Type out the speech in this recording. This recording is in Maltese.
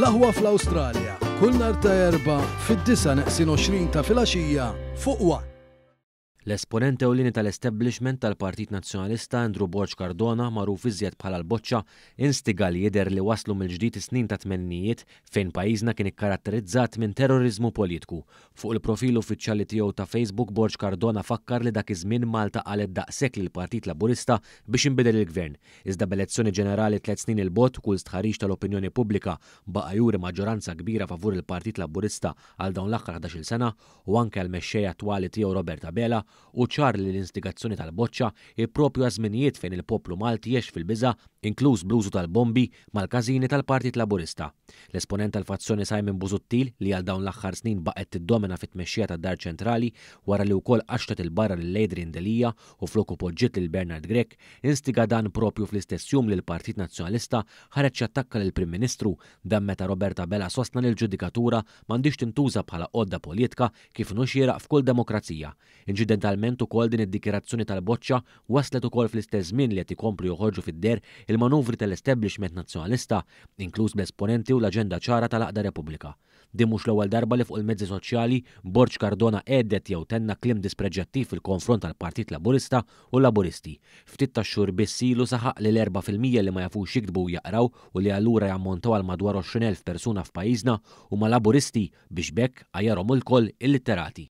L-Aħwa fl-Awstralja, kull nhar ta' Erbgħa fid-disgħa neqsin 20 ta' filgħaxija fuq one. L-esponent ewlieni tal-establishment tal-Partit Nazzjonalista Andrew Borg Cardona, magħruf iżjed bħala l-Boċċa, instiga li jidher li waslu mill-ġdid is-snin tat-tmeninijiet fejn pajjiżna kien ikkaratterizzat minn terroriżmu politku. Fuq il-profil uffiċjali tiegħu ta' Facebook Borg Cardona fakkar li dak iż-żmien Malta qalet daqshekk lill-Partit Laburista biex inbidel il-Gvern. Iżda b'elezzjoni ġenerali tlett snin 'il bogħod u kull stħarriġ tal-opinjoni pubblika baqa' juri maġġoranza kbira favur il-Partit Laburista għal dawn l-aħħar ħdax-il sena u anke għall-mexxej attwali tiegħu Robert Abela, hu ċar li l-instigazzjoni tal-boċċa hi proprju għaż-żminijiet fejn il-poplu Malti għex fil-biża', inkluż bl-użu tal-bombi, mal-każini tal-Partit Laburista. L-esponent tal-fazzjoni Simon Busuttil, li għal dawn l-aħħar snin baqgħet tiddomina fit-tmexxija tad-Dar Ċentrali wara li wkoll qaċċtet 'il barra lil Adrian Delia u floku poġġiet lil Bernard Grech, instiga dan proprju fl-istess jum li l-Partit Nazzjonalista ħareġ jattakka lill-Prim Ministru, dan meta Robert Abela sostna li l-ġudikatura m'għandhiex tintuża bħala għodda politka kif inhu xieraq f'kull demokrazija. Inċidentalment ukoll din id-dikjarazzjoni tal-Boċċa waslet ukoll fl-istess żmien li qed ikomplu joħorġu fid-deher il-manuvri tal-establishment Nazzjonalista, inkluż bl-esponenti u l-aġenda ċara tal-għaqda Repubblika. Din mhux l-ewwel darba li fuq il-mezzi soċjali Borg Cardona għedded jew tenna kliem dispreġjattiv fil-konfront tal-Partit Laburista u l-Laburisti. Ftit tax-xhur biss ilu saħaq li l-4% li ma jafux jiktbu u jaqraw u li allura jammontaw għal madwar 20,000 persuna f'pajjiżna huma Laburisti biex b'hekk għajjarhom ilkoll illitterati.